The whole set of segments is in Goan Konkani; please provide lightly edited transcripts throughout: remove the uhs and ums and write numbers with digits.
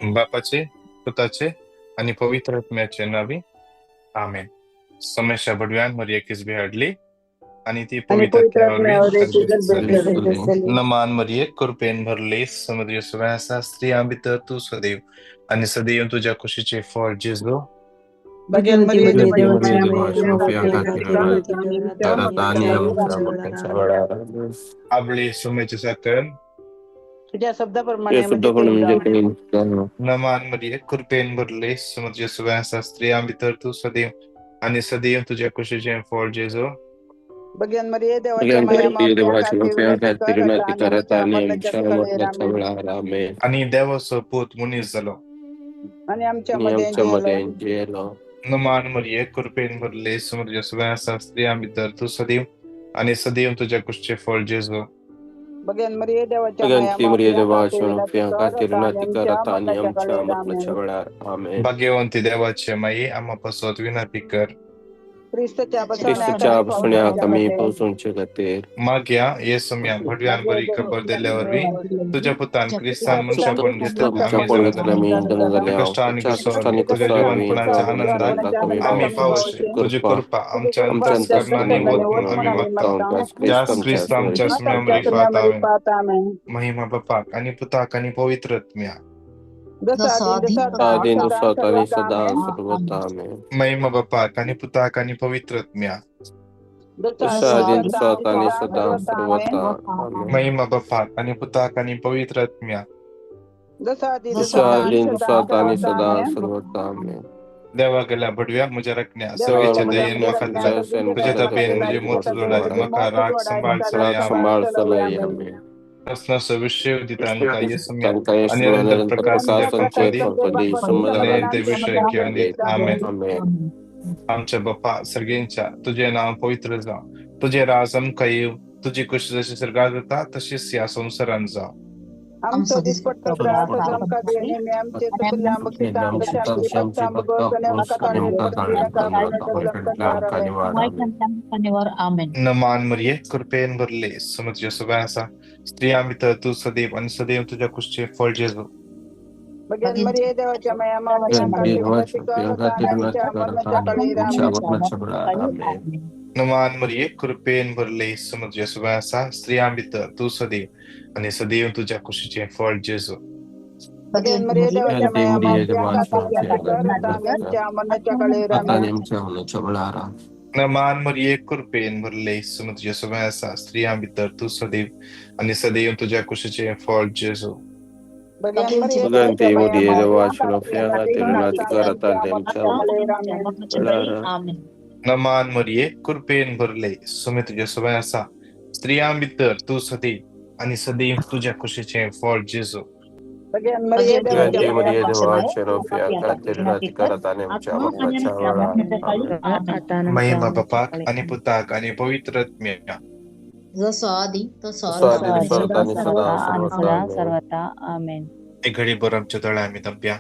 बापाचे, पुताचे आनी पवित्र आत्म्याचे नावी, आमेन. समेशा भडव्यान मरियेक हाडली आनी ती आणि पवित्र पवित्र आत्म्या आत्म्यावर वरवीं गर्भस्थ जाली. झाली. नमान मरिये, कृपेन भरले, समुद्र आसा, स्त्रियां भितर तूं सदैव आनी सदैव तुज्या कुशीचे फळ जेजू. भगवती मरिये मरिये देवाची देवाची माया, माया, आमच्या आमच्या मरणाच्या मरणाच्या वेळार वेळार. आमेन. आबळे सुमेचे साकर. तुझ्या शब्दाप्रमाणे तुझ्या म्हणजे शब्दाप्रमाणे ते म्हणजे ते जावो. नमान मरिये, कृपेन भरले, समुद्र आसा, स्त्रियां भितर तूं सदैव आनी सदैव तुज्या कुशीचे फळ जेजू. भगवान मरिये देवाच्या भगवंती माया, मरिये माफिया देवाची खातीर माफिया विनंती खातीर कर विनंती आता आणि कर आता आमच्या आणि मरणाच्या आमच्या काळेर. मरणाच्या आमेन. वेळार. आमेन. आनी देवाचो पूत मनीस जालो आणि आमच्या आणि मध्ये आमच्या गेलो. मध्ये जियेलो. नमान मरिये, कृपेन भरले, समुद्र आसा, स्त्रियां भितर तूं सदैव आनी सदैव तुज्या कुशीचे फळ जेजू. भगवान मरिये देवाच्या माया, भगवंती मरिये माफिया देवाची खातीर विनंती माफिया कर खातीर आता आणि विनंती कर आमच्या आता आणि मरणाच्या आमच्या काळेर. मरणाच्या आमेन. वेळार. आमेन. भाग्यवंती देवाचे माई, आम्हा पासत विनंती कर. क्रिस्तच्या क्रिस्तच्या बसवण्या बसण्या आम्ही कमी पावसुंच्या पावसूंचे खातीर. मागया येसुम्या भडव्यान बरी खबर दिल्या वरवीं तुझ्या पुतान क्रिस्तान मनशापण घेतले आमी मनशापण जाणा घेतले आमी जाले. जाणा जाले. कश्ट आनी तुझ्या क्रिस्तावरवीं कश्ट आनी तुझ्या क्रिस्तावरवीं जिवंतपणाच्या आनंदाक आनंदाक आमी आमी पावोवचे. पावोवचे. तुजी कृपा कृपा आमच्या आमच्या अंतस्करणांनी अंतस्करणांनी वत म्हणून आमी वत मागता. त्याच त्याच क्रिस्त क्रिस्त आमच्या आमच्या सुम्या मरिफात. आमेन. आमेन. महिमा बापाक आणि पुताक आणि पवित्र आत्म्या. जसं आदी तसं आता आदी आणि तसो सदा आता आणि सर्वदा. सदा आमेन. सर्वदा. आमेन. महिमा बापाक आणि पुताक आणि पवित्र आत्म्या. जसं जसं आदी आदी तसं तसो आता आता आणि आणि सदा सदा सर्वदा. आमेन. सर्वदा. आमेन. महिमा बापाक आणि पुताक आणि पवित्र आत्म्या. जसं आदी जसं तसं आता आणि आदी सदा तसो आता आणि सर्वदा. सदा आमेन. सर्वदा. आमेन. देवा गेल्या भडव्या म्हज्या रखण्या देवा सगळेच्या गेल्या दयेन म्हज्या म्हाका रखण्या दिला. सगळेच्या तुज्या दयेन दयेन म्हाका म्हजी दिला. मोत तुज्या जोडाय दयेन म्हजी म्हाका मोत राग जोडाय सांबाळ म्हाका चलय. राग राग आमेन. सांबाळ सांबाळ चलय. चलय. आमेन. आमेन. प्रस्नाचो विशय दिता आमकां येसुम्या तांकां आनी येसू निरंतर निरंतर प्रकाश प्रकाश संदे संचय पंपदी फळपदी आनी ते समाधान विशय घेवन दीत. आमेन. आमेन. आमच्या बापा सर्गेंच्या, तुजें नांव पवित्र जावं, तुजें राज आमकां येवं, तुजी कुशी जशी स्वर्गात जाता तशीच ह्या संवसारांत जावं. आमचो दिसपट्टो ग्रास आज आमकां दी आनी आमचे चुकल्ले आमकां तशें आमची आमची पत्ता आमकां फक्त आनी आमकां ताळेर आमकां पडूं दिनाका, ताळेर वायटांतल्या आमकां आमकां निवार. निवार. आमेन. आमेन. नमान मरिये, कृपेन भरले, समुद्र सभा आसा, स्त्रियां भितर तूं सदैव आनी सदैव तुज्या कुशीचें फळ जेजू. भगवान मरिये देवाच्या माया, माफिया खातीर देवाच्या विनंती कर माफिया आता खातीर आणि विनंती आमच्या कर आता मरणाच्या आणि काळेर. आमच्या आमेन. मरणाच्या वेळार. आमेन. नमान मरिये, कृपेन भरले, समुद्र सभा आसा, स्त्रियां भितर तूं सदैव आनी सदैव तुज्या कुशीचें फळ जेजू. भगवान मरिये देवाच्या भगवंती माया, मरिये माफिया देवाच्या खातीर माफिया विनंती कर खातीर आता आणि विनंती कर आमच्या मरणाच्या काळेर. आता आमेन. आणि आमच्या मरणाच्या वेळार. आमेन. नमान मरिये, कृपेन भरले, समुद्र सभा आसा, स्त्रियां भितर तूं सदैव आनी सदैव तुज्या कुशीचें फळ जेजू. भगवान मरिये भगवंती देवाच्या माया, मरिये माफिया देवाच्या खातीर माफिया विनंती खातीर कर विनंती आता कर आणि आता आमच्या आणि आमच्या मरणाच्या काळेर. आमेन. वेळार. आमेन. नमान मरिये, कृपेन भरले, सुमे तुझ्या सभा आसा, स्त्रियां भितर तूं सदैव आनी सदैव तुज्या कुशीचें फळ जेजू. भगवान मरिये देवाच्या भगवंती माया, मरिये देवाच्या माफिया खातीर विनंती कर आता आणि आमच्या मरणाच्या वेळार. आमेन. महिमा बापाक आनी पुताक आनी पवित्र आत्म्या. जसो आदी तसो जसो आता आदी तसो आता आणि आणि सदा सदा सर्वदा. सदा आमेन. सर्वता. आमेन. एक घडी भर आमच्या दोळे आमी दमया,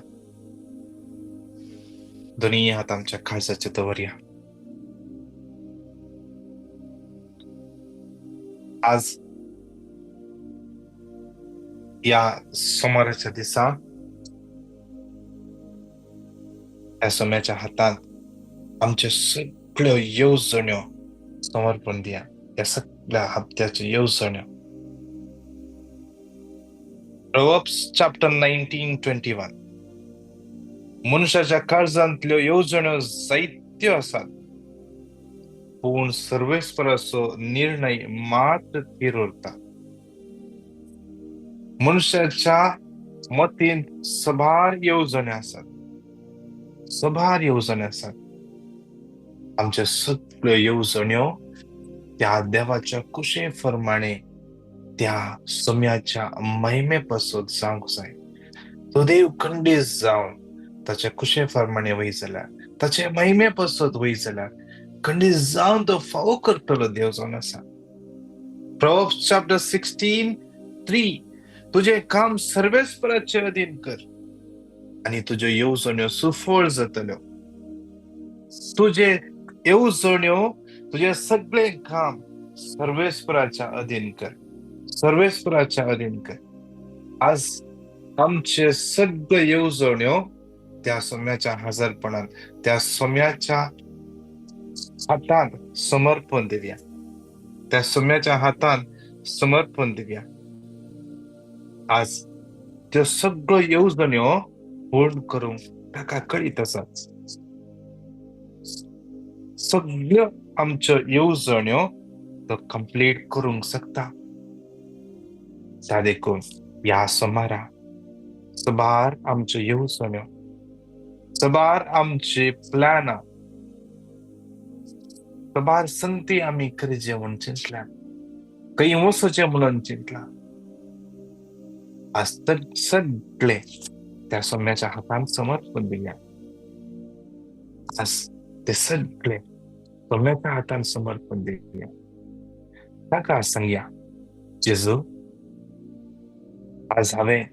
दोन्ही हात आमच्या काळजाचे दवरया. आज या सोमाराच्या दिसा ह्या सोम्याच्या हातांत आमच्यो सगळ्यो येवजण्यो समर्पण दिया. ह्या सगळ्या हप्त्याच्यो येवजण्यो. Proverbs chapter 19:21. मनशाच्या काळजांतल्यो येवजण्यो जायत्यो आसात, पूण सर्वेस्पराचो निर्णय मात्र थीर उरता. मनशाच्या मतींत सबार येवजण्यो आसात, सबार येवजण्यो आसात. आमच्यो सगळ्यो येवजण्यो त्या देवाच्या कुशे प्रमाणे त्या सम्याच्या महिमे पासून जावंक जाय. तो देव खंडीत जावन ताच्या कुशे प्रमाणे वय जाल्यार, ताचे महिमे पासून वय जाल्यार खंडीत जावन तो फावो करतलो देव जावन आसा. Proverbs chapter 16:3. तुजें काम सर्वेस्पराचे अधीन कर आनी तुज्यो येवजण्यो सुफळ जातल्यो. तुजे येवजण्यो, तुजें सगळें काम सर्वेस्पराच्या अधीन कर, सर्वेस्पराच्या अधीन कर. आज आमचे सगळे येवजण्यो त्या सोम्याच्या हजरपणान, त्या सोम्याच्या हातान समर्पण दिवया, त्या सोम्याच्या हातान समर्पण दिवया. आज त्यो सगळ्यो येवजण्यो पूर्ण करूंक ताका कळीत आसात. सगळ्यो आमच्यो येवजण्यो तो कंप्लीट करूंक शकता. त्या देखून ह्या सोमारा सबार आमच्यो येवजण्यो, सबार आमची प्लॅनां, सबार संती आमी करचे म्हूण चिंतल्या, खंय वचचें म्हणून चिंतला, आज सगळे त्या सोम्याच्या हातान समर्पण दिल्या. आज ते सगळे सोम्याच्या हातान समर्पण दिल्या. ताका सांगया, जेजू, आज हांवें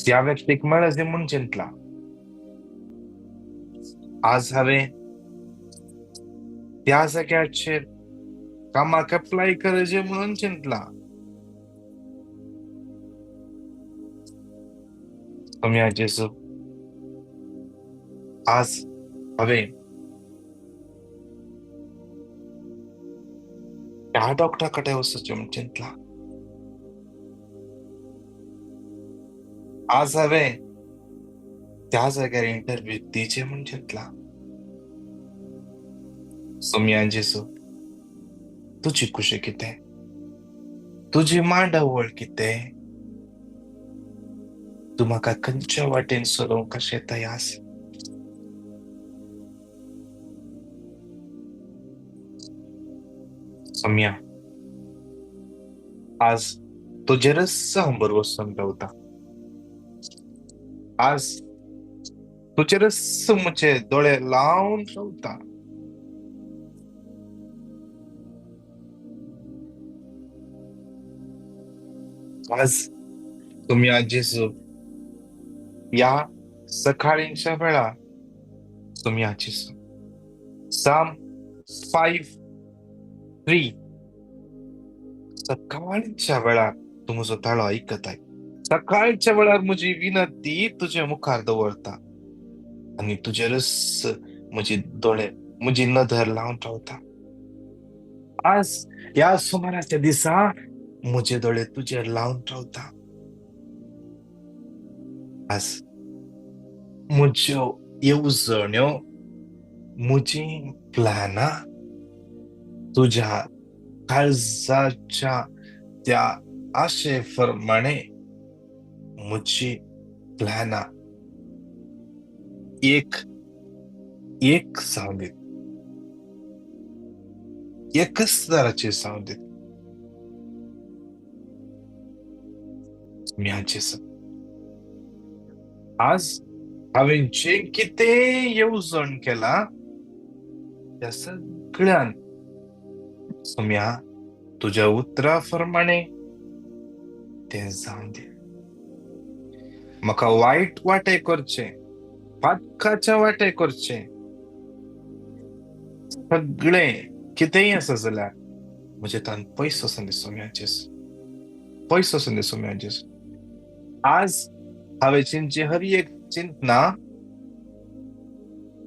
ह्या व्यक्तीक मेळचें म्हूण चिंतला, आज हांवें त्या जाग्याचेर कामाक एप्लाय करचें म्हणून चिंतला. सोम्या जेजू, आज हांवें ह्या डॉक्टरा कडेन वचचें म्हूण चिंतला, आज हांवें त्या जाग्यार इंटरव्यू दिवचें म्हूण चिंतला. सोम्या जेजू, तुजी खुशी कितें, तुजी मांडावळ कितें, तूं म्हाका खंयच्या वाटेन चलोवंक कशें तयार. सोम्या, आज तुजेरच हांव भरवंसून रावता, आज तुजेरच म्हजे दोळे लावन रावता. आज तुमी जेजू ह्या सकाळींच्या वेळा तुमी जेजू Psalm 5:3 सकाळच्या वेळार तूं म्हजो ताळो आयकताय. सकाळच्या वेळार म्हजी विनंती तुजे मुखार दवरता आनी तुजेरच म्हजी दोळे, म्हजी नदर लावन रावता. आज ह्या सुमाराच्या दिसा म्हजे दोळे तुजेर लावन रावता. आज म्हज्यो येवजण्यो, म्हजी प्लॅनां तुज्या काळजाच्या त्या आशे प्रमाणे म्हजी प्लॅनां एक एक जावं दीत, एकच तराचे जावं दीत. आज हांवें जें कितें येवजण केलां त्या सगळ्यान सोम्या तुज्या उतरा प्रमाणे तें जावं दी. म्हाका वायट वाटे करचें, पातकाच्या वाटे करचें, सगळें कितेंय आसा जाल्यार म्हजें तान पयस वचून दी सोम्या जेजू, पयस वचून दी सोम्या जेजू. आज हांवें चिंतचें हर एक चिंतना,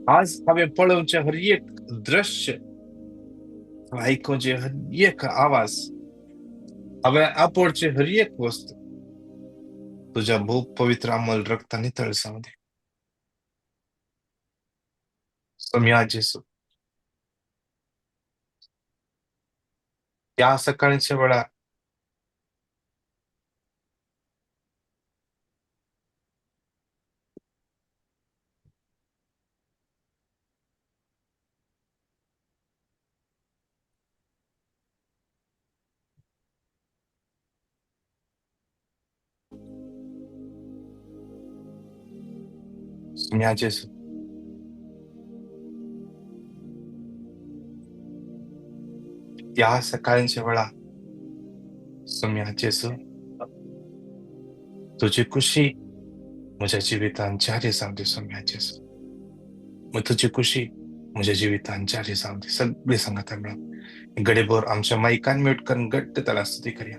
आज हांवें पळोवचें हर एक दृश्य, आयकुचें हर एक आवाज, हांवें आपोवचें हर एक वस्त तुज्या भोव पवित्र अमल रक्ता नितळ जावं दी. सोम्या जेजू, ह्या सकाळच्या वेळार सोम्या जेजू, ह्या सकाळच्या वेळार सोम्या जेजू, तुजी खुशी म्हज्या जिवितान जारी जावं दी. सोम्या जेजू, तुजी खुशी म्हज्या जिवितान जारी जावं दी. सगळी सांगाता मेळून गडेभर आमच्या मायकान म्यूट करून घट्ट ताला स्तुती करया.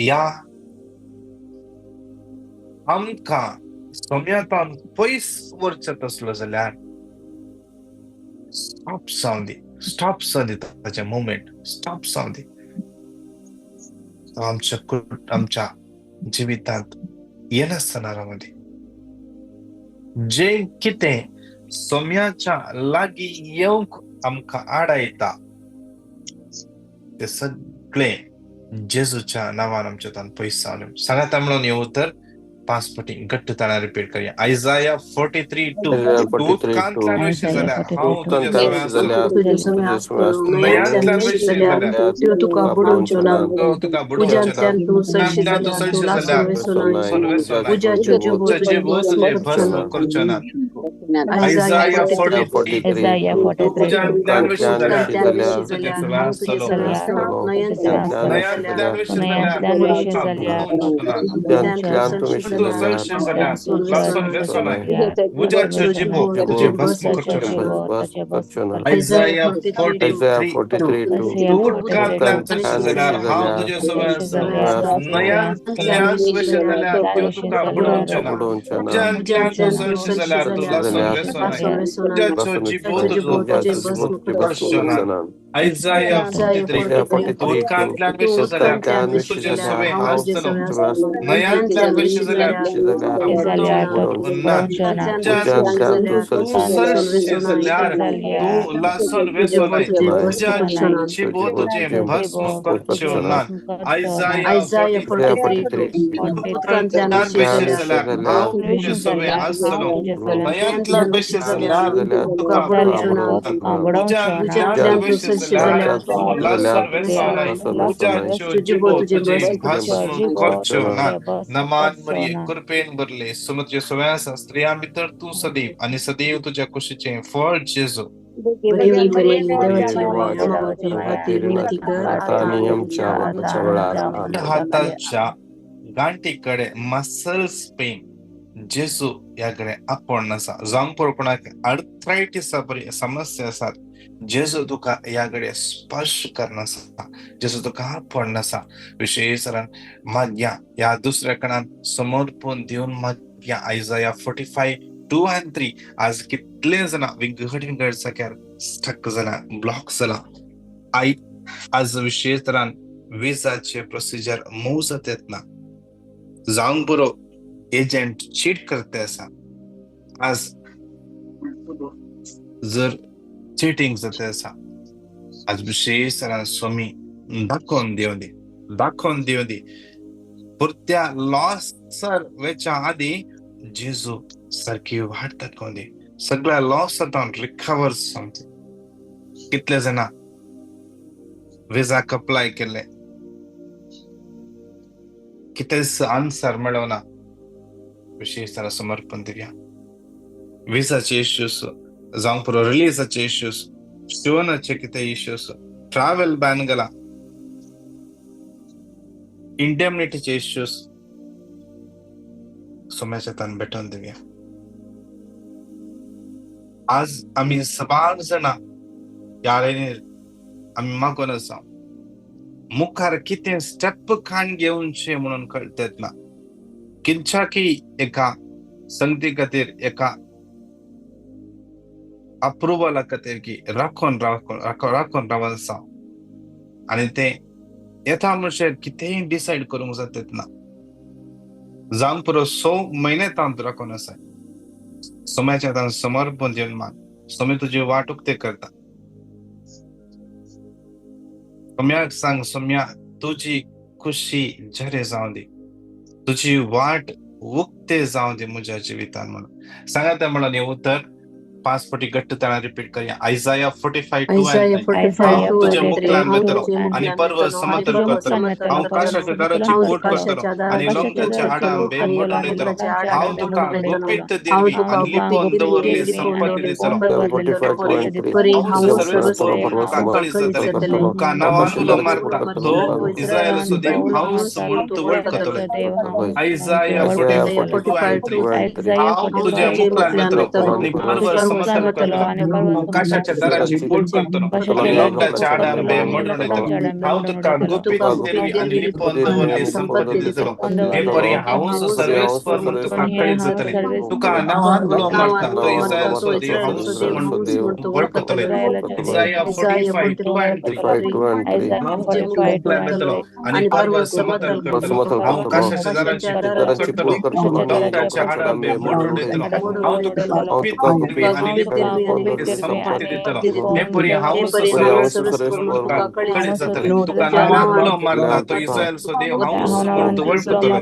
ह्या आमकां सोम्यातान पयस व्हरचो तसलो जाल्यार स्टॉप जावं दी, स्टॉप जावं दी ताचें मुवमेंट, स्टॉप जावं दी. आमच्या आमच्या जिवितांत येनासतना रावूं दी. जें कितें सोम्याच्या लागीं येवंक आमकां आडायता ते सगळें जेजूच्या नांवान आमच्या तान पयस जावन सांगाता म्हणून हें उतर 5 पटी घट्ट ताणा रिपीट करया. आयजाया 43:2. तूं उदकांतल्यान वयशी जाल्यार हांव तुजे सवें आसतलो, न्हंयांतल्यान वयशी जाल्यार तुका बुडोवचो ना, तुका बुडोवचो ना, उज्यांतल्यान तूं चलशी जाल्यार जिबो तुजें भस्म करचो ना. आयजाया 43:2. उज्यांतल्यान वयशी जाल्यार तुजे सवें आसतलो, न्हंयांतल्यान वयशी जाल्यार तुका बुडोवचो ना, तूं चलशी जाल्यार लासून वेसोनाय, उज्याच्यो जिबो तुजें भस्म करच्यो ना. आयजाया 43:2. तूं उदकांतल्यान चलशी जाल्यार हांव तुजे सवें आसतलो, न्हंयांतल्यान वयशी जाल्यार त्यो तुका बुडोवच्यो ना, उज्यांतल्यान तूं चलशी जाल्यार तूं लासून वेसोनाय, उज्याच्यो जिबो तुजो भस्म करच्यो ना. आयजाया 43. तूं उदकांतल्यान वयशी जाल्यार तुजे सवें आसतलो, न्हंयांतल्यान वयशी जाल्यार ना, तूं चलशी जाल्यार तूं लासून वेसोनाय, उज्याच्यो जिबो तुजें भस्म करच्यो ना. आयजाया 43. उदकांतल्यान वयशी जाल्यार हांव तुजे सवें आसतलो, न्हंयांतल्यान वयशी जाल्यार तुका उज्यांतल्यान वयशी जाल्यार तूं लासून वेसोनाय, उज्याच्यो जिबो तुजें भस्म करच्यो ना. नमान मरिये, कृपेन भरले, सुमत्यो सवें आसा, स्त्रियां भितर तूं सदैव आनी सदैव तुज्या कुशीचें फळ जेजू. हाताच्या गांठी कडेन मसल्स पेन जेजू ह्या कडेन आपोवन आसा. जावंक पुरो कोणाक आर्थरायटीसा बरी समस्या आसात, जेजू तुका ह्या कडेन स्पर्श करना आसा, जेजू तुका आपोवन आसा. विशेश मागया ह्या दुसऱ्या कणान समर्पण दिवन मागया. आयजाया 45:2 and 3. आज कितले जाणां विंगड विंगड जाग्यार स्टक जाला, ब्लॉक जाला. I आज विशेश तरान विजाचे प्रोसिजर मूव जात येतना, जावंक पुरो एजंट चीट करते आसा. आज जर चिटींग जाता आसा, आज विशेश तरान स्वामी दाखोवन दिवं दी, दाखोवन दिवं दी. पुरत्या लॉसर वेच्या आदी जेजू सारकी वाट दाखोवन दी, सगळ्या लॉस जाता रिकवर जावं. कितले जाणां विजाक अप्लाय केले, कितेंच आन्सर मेळना. विशेश तरा समर्पण दिवया. विजाचे इश्यूज जावंक पुरो, रिलीजाचे इश्यूज, शिवनाचे कितें इश्यूज, ट्रॅव्हल बॅन गेला, इंडेमनिटीचे इश्यूज सोम्याच्या तान भेटोवन दिवया. आज आमी सबार जाणां ह्या लायनीर आमी मागून आसा, मुखार कितें स्टेप खाण घेवचें म्हणून कळटेत ना. किंच्याकी एका संगती खातीर, एका अप्रुवला खातीर की राखोन राखोन राखोन रावन आसा आनी तें येता म्हणसर कितेंय डिसायड करूंक जातात ना. जावंक पुरो 6 म्हयने तांत राखोन आसा. सोम्याच्या हातान समर्पण दिवन मान, सोमे तुजी वाट उक्ते करता. सोम्याक सांग, सोम्या तुजी खुशी झरे जावं दी, तुजी वाट उक्ते जावं दी म्हज्या जिवितान म्हणून सांगात. म्हणून हें उतर 5 पटी घट्ट ताणा रिपीट करया. आयजाया 45:2 and 3. हांव तुज्या मुखल्यान वतलो आनी पर्वत समतल करतलो, हांव काशाच्या दाराची कोट करतलो आनी लोकांच्या आडांबे मोडून येतलो. हांव तुका गुपीत दिरवी आनी लिपोवन दवरली संपत्ती दितलो. हांव सर्वेस्पर तुका कळीत जातलें, तुका नांवान उलो मारता तो इस्रायलाचो देव हांवच म्हूण तूं वळखतलो. आयजाया 45:2 and 3. हांव तुज्या मुखल्यान वतलो आनी पर्वत समतल करतलो. हांव काशाच्या दाराची पोट करतलो आनी लोखणाचे आडांबे मोडून उडयतलो. हांव तुका गुपीत तेरवी आनी लिपोवन दवरली संपत्ती दितलो. हे परी हांवूच सर्वेस्पर म्हूण तुका कळीत जातलें. तुका नांवान उलो मारता तो इस्रायलाचो देव हांवूच म्हूण वळखतले. Isaiah 45:2 and 3. हांव तुज्या मुखार येतलो आनी पर्वत समतल करतलो. हांव काशाच्या दाराची पोट करतलो, दोंगराचे आडांबे मोडून उडयतलो. हांव तुका गुपीत तेरवी आनी लिपोवन दवरली संपत्ती दितलो. हे परी हांवूच सर्वेस्पर म्हूण तुका कळीत जातलें. तुका नांवान उलो मारता तो इस्रायलाचो देव हांवूच म्हूण तूं वळखतलो.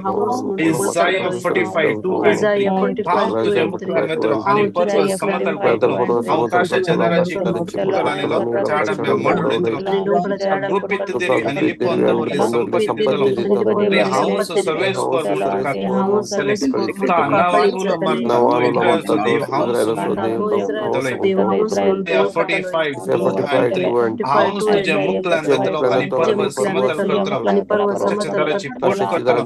Isaiah 45:2 and 3. हांव तुज्या मुखार येतलो आनी पर्वत समतल करतलो. हांव काशाच्या दाराची पोट करतलो आनी लोखणाचे आडांबे मोडून उडयतलो. गुपीत तेरवी आनी लिपोवन दवरली संपत्ती दितलो. परी हांवूच सर्वेस्पर म्हूण तुका कळीत जातलें. तुका नांवान उलो मारता तो इस्रायलाचो देव हांवूच म्हूण वळखतलो. Isaiah 45:2 and 3. हांवूच तुज्या मुखार येतलो आनी पर्वत समतल करतलो. काशाच्या दाराची पोट करतलो,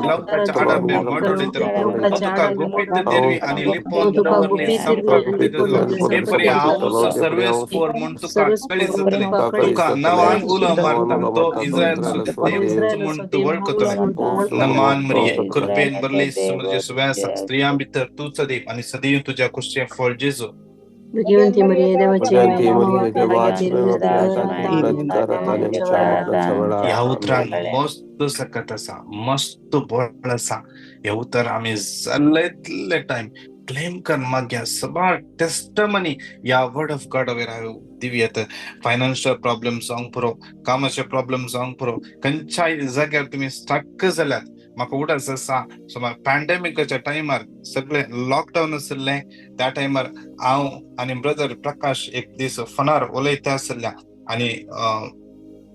लोखणाचे आडांबे मोडून उडयतलो. हांव तुका गुपीत तेरवी आनी लिपोवन दवरली संपत्ती दितलो. हे परी हांवूच सर्वेस्पर म्हूण तुका कळीत जातलें. तुका नांवान उलो मारता तो इस्रायलाचो देव म्हूण तूं वळखतलो. नमान मरिये, कृपेन भरली जेजू आसा. स्त्रियां भितर तूं सदैव आनी सदैव तुज्या कुशीचें फळ जेजू. भगवंती मरिये, देवाची ह्या उतरान मस्त सकत आसा, मस्त बळ आसा. हे उतर आमी जाल्ले इतले टायम क्लेम कर मागया. सबार टेस्टमनी ह्या वर्ड ऑफ गॉड वयर हांव दिवयेत. फायनान्शियल प्रॉब्लेम जावंक पुरो, कामाचे प्रॉब्लेम जावंक पुरो, खंयच्याय जाग्यार तुमी स्टक जाल्यात. म्हाका उडास आसा, सुमार पॅन्डेमिकाच्या टायमार सगळे लॉकडावन आशिल्लें, त्या टायमार हांव आनी ब्रदर प्रकाश एक दीस फोनार उलयता आशिल्ल्या आनी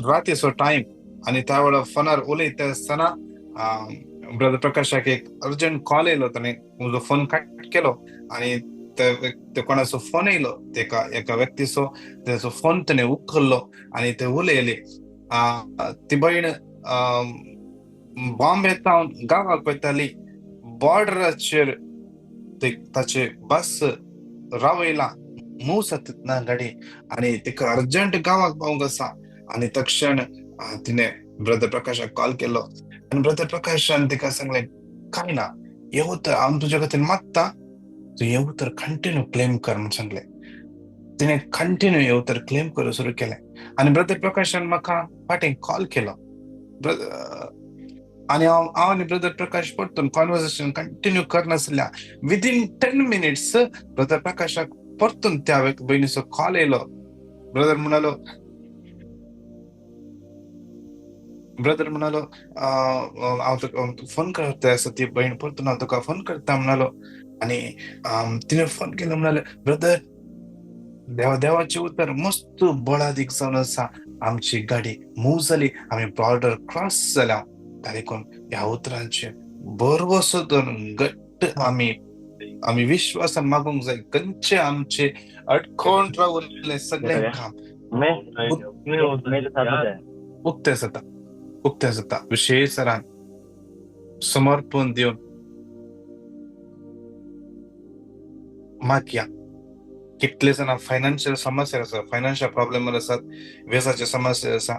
रातीचो टायम आनी त्या वेळार फोनार उलयता आसतना ब्रदर प्रकाशाक एक अर्जंट कॉल येयलो. ताणें म्हजो फोन कट केलो आनी ते कोणाचो फोन येयलो, तेका एका व्यक्तीचो, तेचो फोन ताणें उखल्लो आनी ते उलयले. ती भयण बॉम्बे सावन गांवाक वयताली. बॉर्डराचेर ते ताचे बस रावयला, मूव जाता ना गाडी आनी तिका अर्जंट गांवाक पावूंक आसा. आनी तक्षण तिणें ब्रदर प्रकाशाक कॉल केलो आनी ब्रदर प्रकाशान तिका सांगलें, काय ना, हे उतर हांव तुज्या खातीर मागता, तूं हे उतर कंटिन्यू क्लेम कर म्हूण सांगलें. तिणें कंटिन्यू हे उतर क्लेम करूंक सुरू केलें आनी ब्रदर प्रकाशान म्हाका फाटीं कॉल केलो आनी हांव आनी ब्रदर प्रकाश परतून कॉन्वर्सेशन कंटिन्यू करनासल्या विदीन 10 मिनिट्स ब्रदर प्रकाशाक परतून त्या भयणीचो कॉल येयलो. ब्रदर म्हणालो, हांव तुका फोन करता आसा. ती भयण परतून हांव तुका फोन करता म्हणालो आनी तिणें फोन केलो. म्हणाले, ब्रदर, देवा देवाचें उतर मस्त बळादीक जावन आसा. आमची गाडी मूव जाली, आमी बॉर्डर क्रॉस जाल्या. देखून ह्या उतरांचे भरवसो धरून घट्ट आमी विश्वासान मागूंक जाय. खंयचे आमचे अडकोण रावल्लें सगळें काम उक्तें जाता, उक्तें जाता. विशेश समर्पण दिवन मागया. कितले जाणां फायनान्शियल समस्या आसा, फायनान्शियल प्रॉब्लेम आसात, वेसाचे समस्या आसा,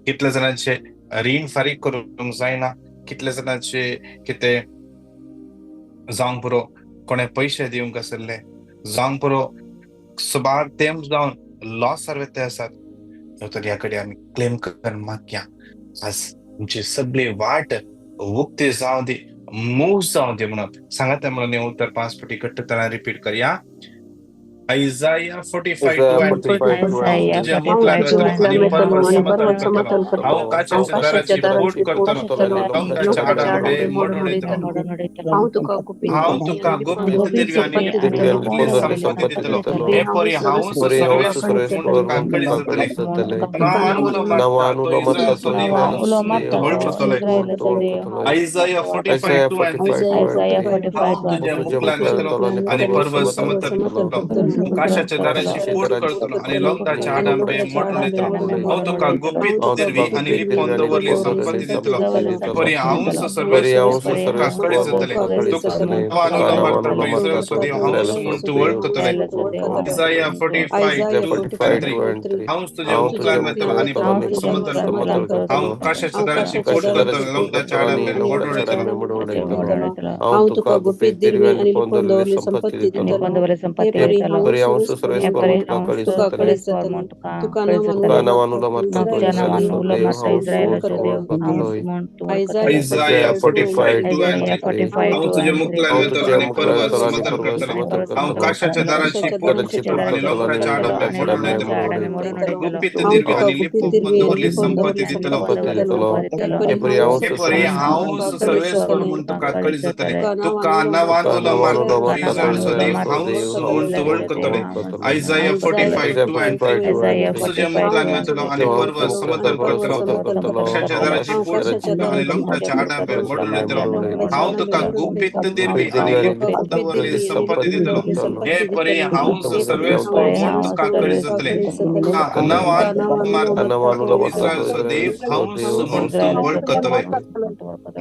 कितले जाणांचे रीण फारीक करूंक जायना, कितले जाणांचे कितें जावंक पुरो, कोणे पयशे दिवंक आशिल्ले जावंक पुरो, सुमार तेंप जावन लॉस वयते आसात. तर ह्या कडेन आमी क्लेम कर मागया. आज आमची सगळी वाट उक्ती जावं दी, मूव जावं दी म्हणून सांगात. म्हणून हे उतर पांच फावटी घट्टपणान रिपीट करया. Isaiah 45 2 and 3. तुज्या मुखार वतलो आनी पर्वत समतल करतलो. हांव काशाच्या दाराची पोट करतलो, दोंगराच्या आडांबे मोडून उडयतलो. हांव तुका गुपीत तेरवी आनी लिपोवन संपत्ती दितलो. हे परी हांवूच सर्वेस्पर म्हूण तुका कळीत जातलें. नांवान उलो मारता तो इस्रायलाचो देव हांवूच म्हूण वळखतलो. Isaiah 45 2 and 3. हांव तुज्या मुखार वतलो आनी पर्वत समतल करतलो. काशाच्या दारांची पोट करतलो आनी लोंगटाचे आडांबे मोडून उडयतलो. हांव तुका गुपीत दिरवी आनी लिपोवन दवरली संपत्ती दितलो. परी हांवूच सर्वेश्वर तुका कळीत जातलें. तुका नांवान उलो मारता तो इस्रायलाचो देव हांवूच म्हूण तूं वळखतलें. Isaiah 45:2-3. हांवूच तुज्या मुखार वतलो आनी समतल करतलो. हांव काशाच्या दारांची पोट करतलो, लोंगटाचे आडांबे मोडून उडयतलो. हांव तुका गुपीत दिरवी आनी लिपोवन दवरली संपत्ती दितलो. हे परी हांवूच तुका कळीत जातलें. तुका नांवान उलो मारता तो इस्रायलाचो देव Isaiah 45:2-3. हांव तुज्या मुखार वतलो आनी पर्वत समतल करतलो. हांव काशाच्या दारांची पोट करतलो आनी लोंगटाचे आडांबे मोडून उडयतलो. गुपीत दिरवी आनी लिपोवन दवरली संपत्ती दितलो. हे परी हांवूच सर्वेश्वर म्हूण तुका कळीत जातलें. तुका नांवान उलो मारता तो इस्रायलाचो देव हांवूच म्हूण तूं वळखतलें. Isaiah 45:2-3. तुज्या मुखार वतलो आनी पर्वत समतल करतलो. काशाच्या दाराची पोट करतलो आनी लोंगटाचे आडांबे मोडून उडयतलो. हांव तुका गुपीत दिरवी आनी लिपोवन दवरली संपत्ती दितलो. हे परी हांवूच सर्वेश्वर म्हूण तुका कळीत जातलें. तुका नांवान मारता इस्रायलाचो देव हांवूच म्हूण तूं वळखतलें.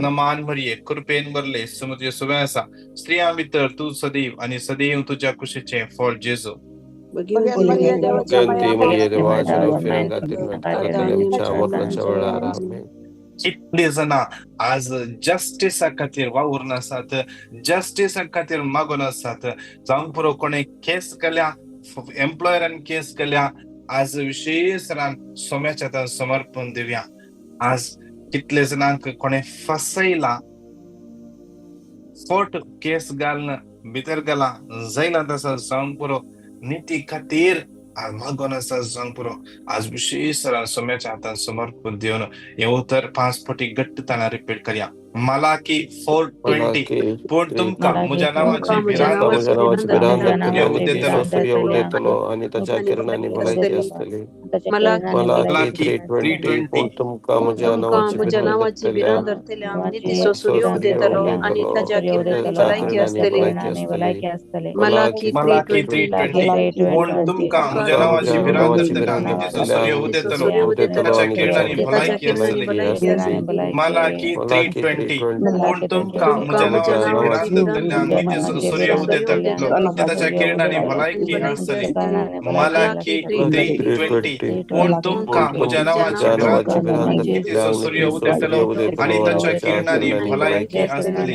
नमान मरिये, कृपेन भरले, समुद्र सुवे आसा. स्त्रियां भितर तूं सदैव आनी सदैव तुज्या कुशीचें फळ जेजू. कितले जाणां आज जस्टिसा खातीर वावुरून आसात, जस्टिसा खातीर मागून आसात. जावंक पुरो कोणें केस केल्या, एम्प्लॉयरान केस केल्या. आज विशेष सोम्याच्या हातान समर्पण दिवया. आज कितले जाणांक कोणें फसयला, फट केस घालून भितर गेला, जैलांत आसा. जावंक पुरो निती खातीर आज मागून आसा. जावंक पुरो आज विशेष सोम्याच्या हातान समर्पण दिवन हें उतर 5 फावटी घट्ट ताणें रिपीट करया. मलाकी 4:20. पूण तुमकां म्हज्या नांवाची भिरांत उदयतलो आनी ताच्या किरणांनी भलायकी आसतली. मलाकी 3:20. पूण तुमकां म्हज्या नांवाची भिरांत धरतल्यांक नितीचो सूर्य उदेतलो आनी ताच्या किरणांनी भलायकी आसतली. मलाकी 3:20. पूण तुमकां म्हज्या नांवाची भिरांत धरतल्यांक नितीचो सूर्य उदेतलो, ताच्या किरणांनी भलायकी आसतली. मलाकी 3:20. पूण तुमकां म्हज्या नांवाची भिरांत धरतल्यांक नितीचो सूर्य उदेतलो, ताच्या किरणांनी भलायकी आसतली. मलाकी 3:20. पूण तुमकां म्हज्या नांवाची भिरांत नितीचो सूर्य उदेतलो आनी ताच्या किरणांनी भलायकी आसतली.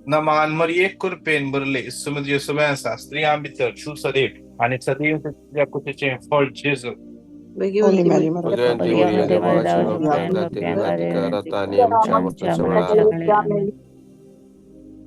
नमान मरिये, कृपेन भरले, समुद्र सुवे आसा. स्त्रियां भितर तूं सदैव आनी सदैव तुज्या कुशीचें फळ जेजू.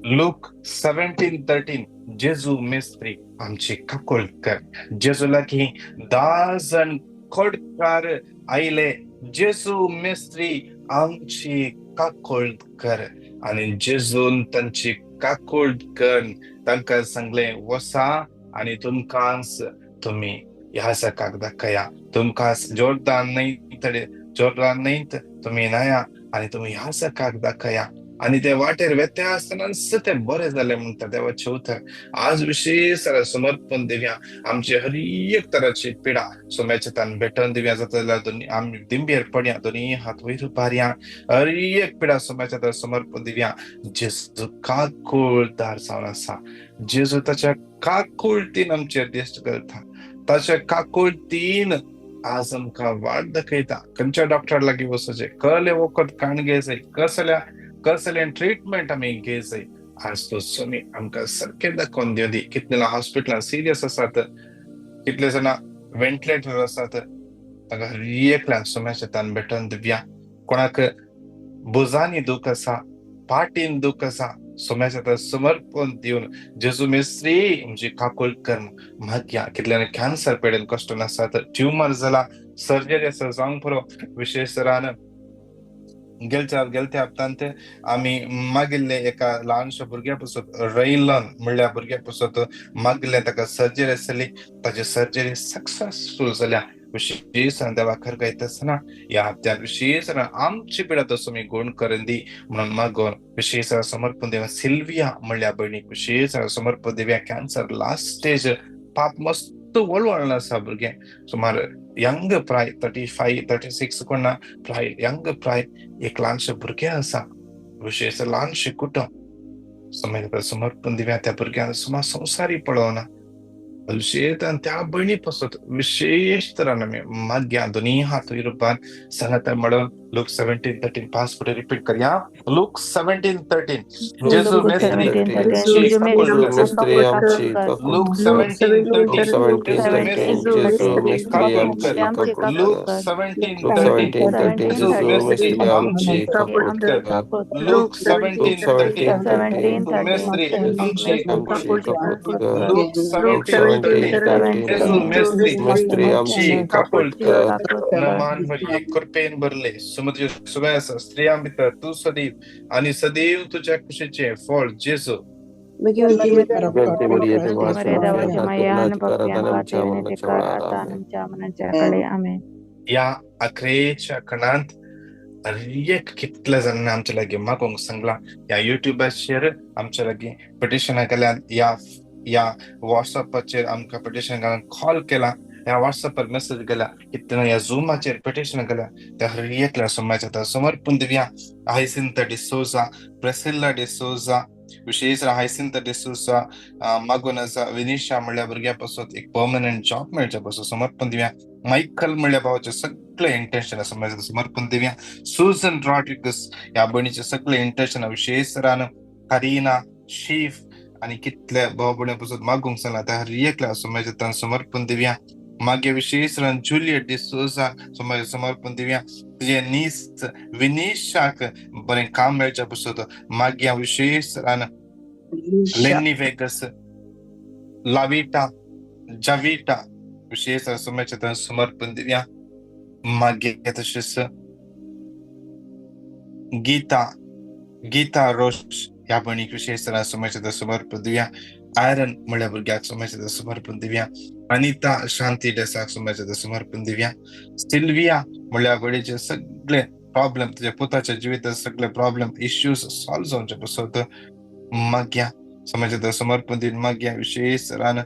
लूक 17:13. जेजू मेस्त्री आमची काकूळ कर. जेजू लागीं 10 जाण खोडकार आयले. जेजू मेस्त्री आमची काकूळ कर. आनी जेजून तांची काकूळ कर तांकां सांगलें, वसा आनी तुमकांच तुमी ह्या सकाक दाखया. तुमकां जोर्दान न्हंयत तुमी न्हाया आनी तुमी ह्या सकाक दाखया. आनी ते वाटेर वेते आसतनाच ते बरे जाले म्हणटा देवाचें उतर. आज विशेष समर्पण दिवया. आमची हर एक तराची पिडा सोम्याच्या तान भेटून दिवया. जाता जाल्यार दोनी आमी दिंबेर पडया, दोनी हात वयर उबारया, हर एक पिडा सोम्याच्या तान समर्पण दिवया. जेजू काकुळदार जावन आसा. जेजू ताच्या काकुळतीन आमचेर दिश्ट करता. ताच्या काकुळतीन आज आमकां वाट दाखयता. खंयच्या डॉक्टर लागीं वचचें, कसलें वखद काण घेवचें, कसलें ट्रिटमेंट आमी घेवचें, आज तो स्वामी आमकां सारकें दाखोवन दिवं दी. कितले जाणां हॉस्पिटलान सिरियस आसात, कितले जाणां व्हेंटिलेटर आसात, तांकां हर एकल्यान सोम्याच्या तान भेटोवन दिवया. कोणाक भुजांनी दूख आसा, पाटीन दूख आसा, सोम्याच्या हातान समर्पण दिवन जेजू मेस्त्री म्हजी काकूळ कर मागया. कितल्यांनी कॅन्सर पेडेन कश्ट आसात, ट्युमर जाला, सर्जरी आसा. जावंक पुरो विशेष तरान गेलत्या हप्तांत आमी मागिल्ले एका ल्हानशा भुरग्या पासत, रैलन म्हणल्या भुरग्या पासत मागिल्लें. ताका सर्जरी आसली, ताची सर्जरी सक्सेसफूल जाल्या. विशेष देवा खर गायता आसतना ह्या हप्त्यांत विशेष आमची पिडा तसो मी गुण करून दी म्हणून मागून विशेष समर्पण दिवया. सिल्विया म्हणल्या भयणीक विशेष समर्पण दिवया. कॅन्सर लास्ट स्टेज पाप मस्त वळवळण आसा भुरगें, सुमार यंग प्राय 35 36 कोणा प्राय यंग प्राय एक ल्हानशें भुरगें आसा, विशेष ल्हानशें कुटुंब. समाजाक समर्पण दिव्या. त्या भुरग्यांक सुमार संवसारी पळोवना विशेष त्या भयणी पासत विशेष तरान आमी मागया दोनी हात रुपान सांगाता म्हणून लूक 17:13 पास फुडें रिपीट करया. लूक 17:13. जेजू मेस्त्री लूक 17:13 जेजू मेस्त्री आमची लूक 17:13 जेजू मेस्त्री आमची लूक 17:13 मेस्त्री आमची लूक 17:13 जेजू मेस्त्री आमची काकुळट. मान मरिये, कृपेन भरले, समुद्र सुव्यास, स्त्रियां भितर तूं सदैव आणि सदैव तुझ्या कुशीचे फळ जेजू. या अकरेच्या खणांत हर कितल्या जाणांनी आमच्या लागीं मागूंक सांगलां, ह्या युट्युबाचेर आमच्या लागीं पिटिशनां केल्यान, ह्या ह्या वॉट्सॅपाचेर आमकां पिटिशन घालून कॉल केला, ह्या वॉट्सॅपार मेसेज केल्या, कितल्या ह्या झुमाचेर पिटिशन केल्या, त्या हर एकल्या समाजाच्या समर्पण दिवया. हायसिंता डिसोजा, प्रेसिल्ला डिसोजा, विशेष हायसिंता डिसोजा मागून आसा विनिशा म्हणल्या भुरग्या पासत एक पर्मनंट जॉब मेळच्या पासून समर्पण दिवया. मायकल म्हणल्या भावाचे सगळे इंटेन्शन समाजात समर्पण दिवया. सुजन रॉड्रिगस ह्या भयणीचे सगळे इंटेन्शन विशेष रान करीना शीफ आणि कितल्या भाव भयणी पासून मागूंक सांगला त्या हर एकल्या समाजात समर्पण दिवया. मागीर विशेष रान जुलियट डिसोजा समाज समर्पण दिवया. तुजे नीस विनिशाक बरें काम मेळच्या पासून मागीर विशेष रान लेन्नी वेगस, लाविटा, जाविटा विशेष समाजात समर्पण दिवया. मागीर तशेंच गीता, गीता रोश ह्या भयणीक विशेष समाजात समर्पण दिवया. आयरन म्हणल्या भुरग्याक समाजात समर्पण दिवया. अनिता शांती डेसाक समाजात समर्पण दिवया. सिल्विया म्हणल्या भयणीचे सगळे प्रॉब्लेम, तुझ्या पुताच्या जिवितात सगळे प्रॉब्लेम इश्यूज सॉल्व जावचे पासत मागया समाजात समर्पण दिवन. मागया विशेष रान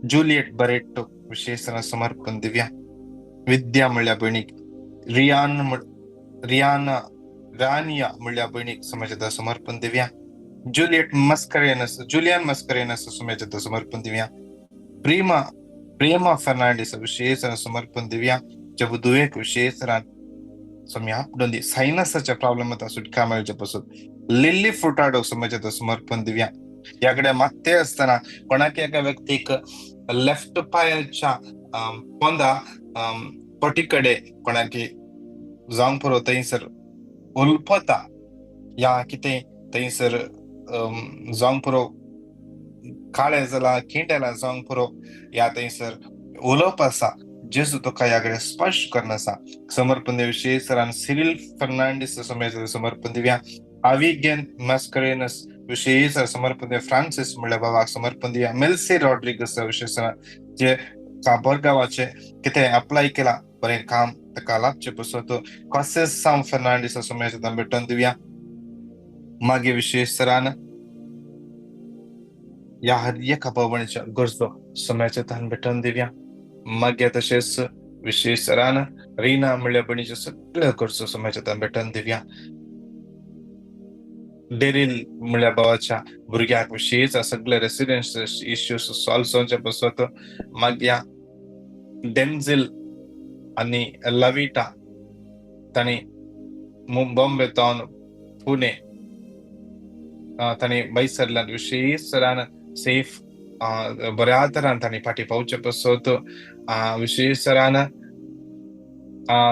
जुलियट बरेटो विशेष समर्पण दिवया. विद्या म्हणल्या भयणीक, रियान रियाना रानिया म्हणल्या भयणीक समाजात समर्पण दिवया. जुलियट मस्करेनस, जुलियन मस्करेनस समाजात समर्पण दिवया. प्रेमा, प्रेमा फर्नांडिस विशेष समर्पण दिवया. जब दुवेक विशेष आपडोंदी सायनसाच्या प्रॉब्लेम आता सुटका मेळचे पासून. लिल्ली फुटाडो समाजात समर्पण दिवया. ह्याकडे मागते असताना कोणाक एका व्यक्तीक लेफ्ट पायाच्या पोंदा पोटी कडे कोणाक जावंक पुरो थंयसर उलपता या कितें थंयसर जावंक पुरो काळें जाला किंडेला जावंक पुरो या थंयसर उलोवप आसा, जेजू तुका ह्या कडेन स्पश्ट करून आसा. समर्पण दिवया. विशेष सरान सिरील फर्नांडीस समाजात समर्पण दिवया. आविगेन मस्करेनस विशेष समर्पण दिवया. फ्रांसिस म्हणल्या बाबाक समर्पण दिवया. मेल्सी रॉड्रिगस विशेष जे काबरगांवाचे कितें अप्लाय केला बरें काम ताका लाभचें पसत. कॉसेस साम फर्नांडीस समाजात भेटोवन दिवया. मागीर विशेष सरान ह्या हर एका भावण्याच्या गरजो समाजात भेटोवन दिवया. मागीर तशेंच विशेष सरान रिना म्हणल्या भयणीच्यो सगळ्यो गरजो समाजात भेटोवन दिवया. डेरील म्हणल्या भावाच्या भुरग्याक विशेष सगळे रेसिडेन्स इश्यूज सॉल्व जावचे पासत. मागीर डेन्झिल आनी लविटा तांणी बॉम्बे तावन पुणे तांणी बैसरल्यान विशेष सरान सेफ बऱ्या तरान तांणी फाटीं पावचे पासत. विशेष सरान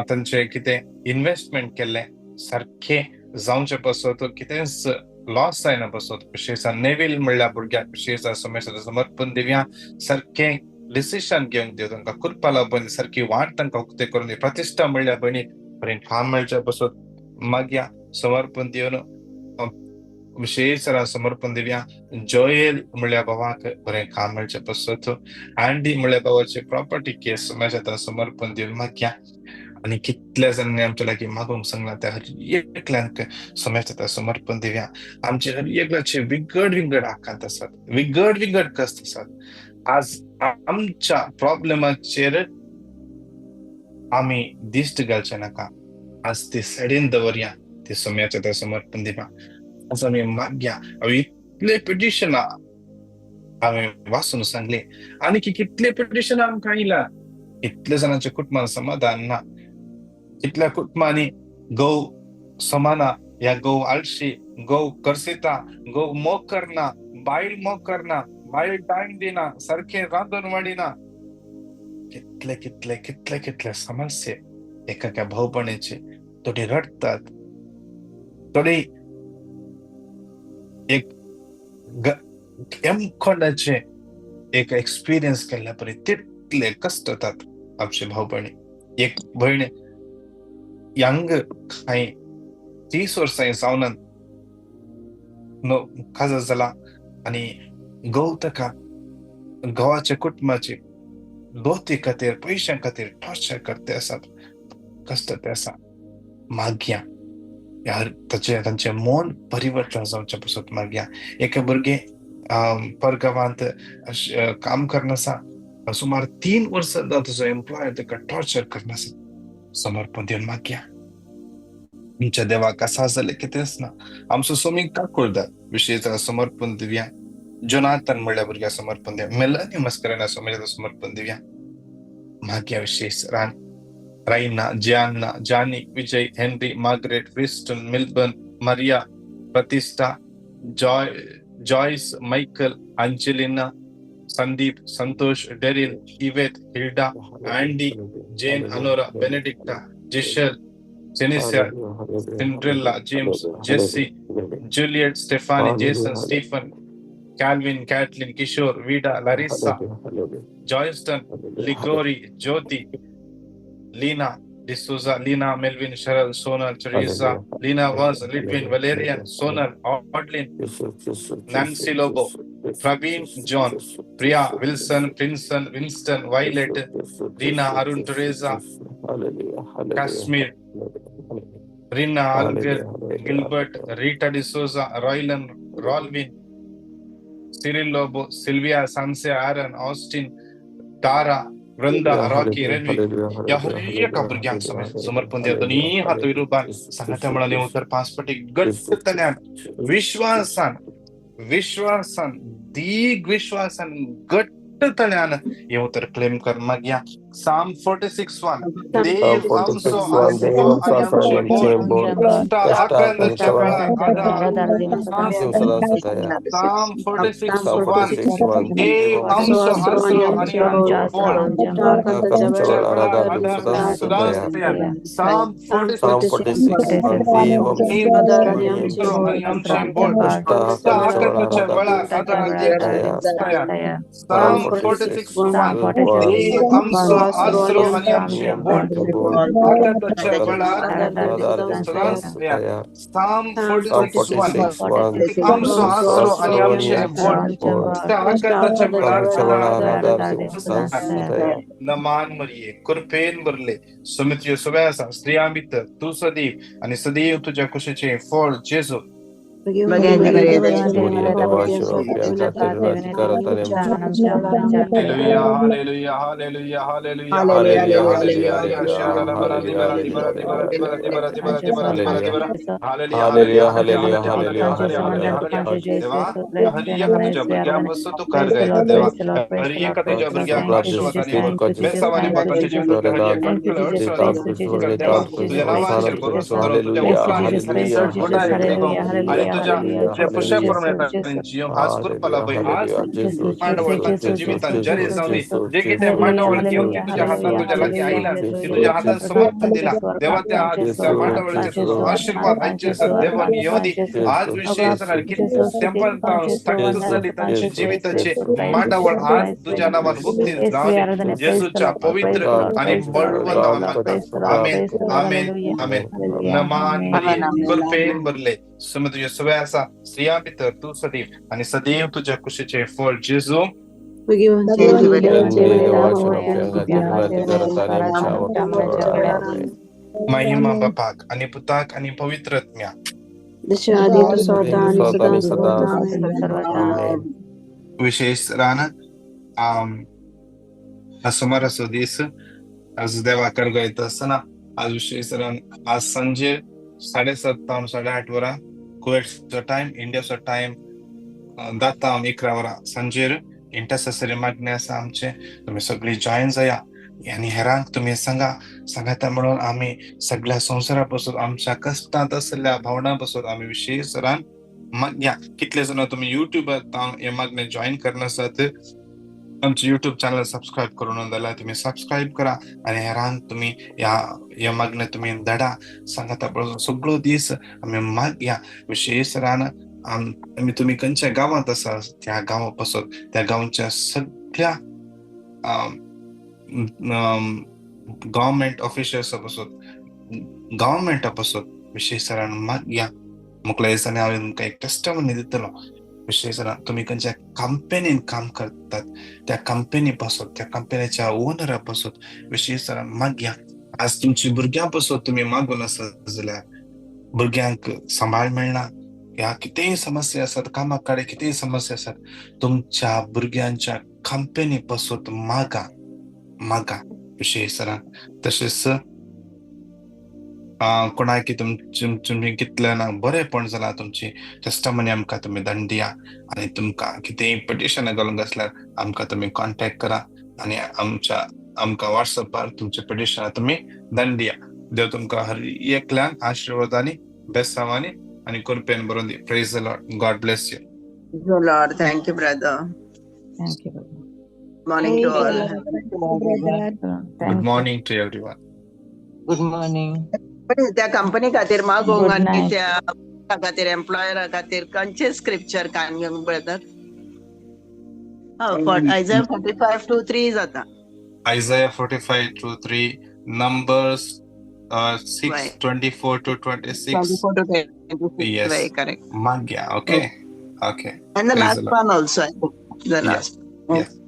तांचे कितें इन्वेस्टमेंट केल्लें सारकें जावचे पासत, कितेंच लॉस जायना पासत. विशेष नेवील म्हणल्या भुरग्याक विशेष समाजात समर्पण दिवया. सारकें डिसिशन घेवंक दिव, तांकां कृपा लावन सारकी वाट तांकां उक्ते करून दी. प्रतिश्ठा म्हणल्या भयणीक बरें काम मेळच्या पासत मागया समर्पण दिवन विशेष समर्पण दिवया. जोएल म्हणल्या भावाक बरें काम मेळचें पासत. अँडी म्हणल्या भावाचे प्रॉपर्टी केस समाजात समर्पण दिवन मागया. आनी कितल्या जाणांनी आमच्या लागीं मागूंक सांगलां त्या हर एकल्यांक समाजात समर्पण दिवया. आमचे हर एकल्याचे विंगड विंगड आकांत आसात, विंगड विंगड कश्ट आसात. आज आमच्या प्रॉब्लेमाचेर आमी दिश्ट घालचे नाका. आज ती सायडीन दवरया, ती सोम्याच्या त्या समर्पण दिवया. आज आमी मागया. हांवें इतले पिटिशनां हांवें वाचून सांगले आनी की कितले पिटिशनां आमकां आयला. इतले जाणांच्या कुटुंबान समाधान ना, कितल्या कुटुंबांनी घोव समाना, ह्या घोव आळशी, घोव करसिता, घोव मोग करना, बायल मोग करना, बायल टायम दिना, सारखें रांदून वाडिना. कितले कितले कितले कितले समस्ये एका भावपणेचे. थोडी रडटात, थोडी एक एमकोंडाचे एक एक्सपिरियन्स केल्ल्या परी तितले कश्ट जातात आमचे भावपणी. एक भयण यंग कांय 30 वर्सां जावन काजार जाला आनी घोव ताका घोवाच्या कुटुंबाची दोती खातीर, पयशां खातीर टॉर्चर करते आसात, कश्ट ते आसा. मागया ताचे तांचें मन परिवर्तन जावचें पसत मागया. एका भुरगें परगांवांत काम करनासा, सुमार 3 वर्सां तुजो एम्प्लॉयर ताका टॉर्चर करनासा. समर्पण दिवन मागया. आमच्या देवाक आसा जाल्यार कितेंच ना. आमचो सोमी काकुळदार विशेष समर्पण दिवया. जोनाथन म्हणल्या भुरग्या समर्पण दिवया. मेलनी मस्करेना सोम्याच्या समर्पण दिवया. मागया विशेष रान Raina, Gianna, Johnny, Vijay, Henry, Margaret, Winston, Milburn, Maria, Pratishtha, Joy, Joyce, Michael, Angelina, Sandeep, Santosh, Daryl, Yvette, Hilda, Andy, Jane, Anora, Benedicta, Giselle, Jenisa, Cinderella, James, Jesse, Juliet, Stephanie, Jason, Stephen, Calvin, Kathleen, Kishore, Vida, Larissa, Joyston, Ligori, Jyoti, Lena, D'Souza, Lena, Melvin, Cheryl, Sonal, Teresa, Lena Vaz, Litwin, Valerian, Sonal, Audlin, Nancy Lobo, Praveen, John, Priya, Wilson, Princeton, Winston, Violet, Reena, Arun, Teresa, Kashmir, Rina, Alger, Gilbert, Rita D'Souza, Roylan, Rolvin, Cyril Lobo, Sylvia, Sanse, Aaron, Austin, Tara, Vrinda, Rocky, Renwick. ह्या हर एका भुरग्यांक समर्पण दिया. दोनी हात विरुबान सांगाता म्हळाले उतर 5 पटी घट्टतल्यान विश्वासान, विश्वासान, दीग विश्वासान घट्टतल्यान हें उतर क्लेम कर मागया. Psalm 46:1. देव आमचो आसरो आनी आमचें बळ, कश्टा आकांताच्या वेळार आदार. Psalm 46:1. देव आमचो आसरो आनी आमचें बळ, कश्टाच्या वेळार आदार सदांच तयार. Psalm 46:1. देव आमचो आनी आमचें बळ, कश्टा आकांताच्या वेळार आदार तयार. Psalm 46:1. देव आमचो आसरो आनी आमचें बळ, आकांताच्या वेळार सदांच तयार. Psalm 46:1. आमचो आसरो आनी आमचें बळ, आकांताच्या वेळार आदार. नमान मरिये, कृपेन भरले, सुमित्यो सुव्या आसा, स्त्रियां भितर तूं सदैव आनी सदैव तुज्या कुशीचें फळ जेजू. Hallelujah, hallelujah, hallelujah, hallelujah, hallelujah, hallelujah. Hallelujah, hallelujah, hallelujah, hallelujah. देवा, हर एका तुझ्या भुरग्या पासून तूं कार गायता देवा. हर एका तुझ्या भुरग्यांक आशीर्वादांनी बेसावानी तांच्या जिवितांतल्या हर एक अडखळ देवा, तुझ्या नांवाचेर भरोसो धरून तुझ्या उतरांनी चड घोटाय आनी तुझ्या तुझ्या पुश्या प्रमाणे तांणी जियोंक आज कृपा लाभय. आज मांडावळ तांच्या जिवितांत जारी जावनी. जे कितें मांडावळ घेवन ती तुझ्या हातान तुझ्या लागीं आयला, ती तुझ्या हातान समर्पण दिला देवा, त्या त्या मांडावळीचे तुजो आशीर्वाद आयचे देवान येवं दी. आज विशेष तेंपान थक्क जाली तांच्या जिविताचे मांडावळ आज तुझ्या नांवान मुक्ती जावनी. जेजूच्या पवित्र आनी बळवंत नांवान मागता. आमेन, आमेन, आमेन. नमान मरिये, कृपेन भरले, सुम तुझे सुवे आसा, स्त्रियां भितर तूं सदैव आनी सदैव तुज्या कुशीचें फळ जेजू. महिमा बापाक आनी पुताक आनी पवित्र आत्म्याक. विशेष रान आज सोमाराचो दीस, आज देवा करगयता आसतना आज विशेष आज सांजे 7:30 तावन 8:30 वरां कुवेटचो टायम, इंडियाचो टायम 10 तावन 11 वरां सांजेर इंटरसेसरी मागणें आसा आमचें. तुमी सगळीं जॉयन जाया आनी हेरांक तुमी सांगा. सांगाता म्हणून आमी सगळ्या संवसारा पासून आमच्या कश्टांत आशिल्ल्या भावनां पासून आमी विशेष मागया. कितले जाणां तुमी युट्यूबार हे मागणें जॉयन करनासात, आमचे युट्यूब चॅनल सबस्क्रायब करून जाल्यार तुमी सबस्क्रायब करा आनी हेरांक तुमी ह्या हे मागणें तुमी धाडा. सांगाता पळोवन सगळो दीस आमी मागया. विशेष आमी तुमी खंयच्या गांवांत आसा त्या गांवा पासून त्या गांवच्या सगळ्या गव्हर्मेंट ऑफिशर्सा पासून, गव्हर्मेंटा पासून विशेष मागया. मुखल्या दिसांनी हांव तुमकां एक टेस्टमनी दितलो. विशेष तुमी खंयच्या कंपनीन काम करतात त्या कंपनी पासून, त्या कंपनीच्या ओनरा पासून विशेष मागया. आज तुमची भुरग्यां पासून तुमी मागून आसत जाल्यार भुरग्यांक सांबाळ मेळना, ह्या कितेंय समस्या आसात, कामा कडेन कितेंय समस्या आसात, तुमच्या भुरग्यांच्या कंपनी पासून मागा मागा विशेष. तशेंच कोणाक तुमी कितले ना बरेंपण जालां तुमची टेस्टमनी आमकां तुमी धाडून दिया आनी तुमकां कितेंय पिटिशन घालूंक आसल्यार आमकां तुमी कॉन्टेक्ट करा आनी आमच्या आमकां वॉट्सएपार तुमचे पिटिशनां तुमी धाडून दिया. देव तुमकां हर एकल्यांक आशिर्वादांनी, बेसांवांनी आनी कृपेन भरून दी. Praise the Lord. God bless you. Lord, thank you, brother. Thank you, brother. Morning to all. Good morning to everyone. Good morning. त्या कंपनी खातीर मागोवंक Good आनी night. त्या खातीर एम्प्लॉयरा खातीर खंयचे स्क्रिप्चर कान घेवंक ब्रदर? Isaiah 45:2-3 जाता. Isaiah 45:2-3, Numbers 6:24 to 26. 24 to 26. Yes. Very correct. Magya. Okay. Okay. And the Praise last the Lord. one also, I think. The Yes. last. Yes.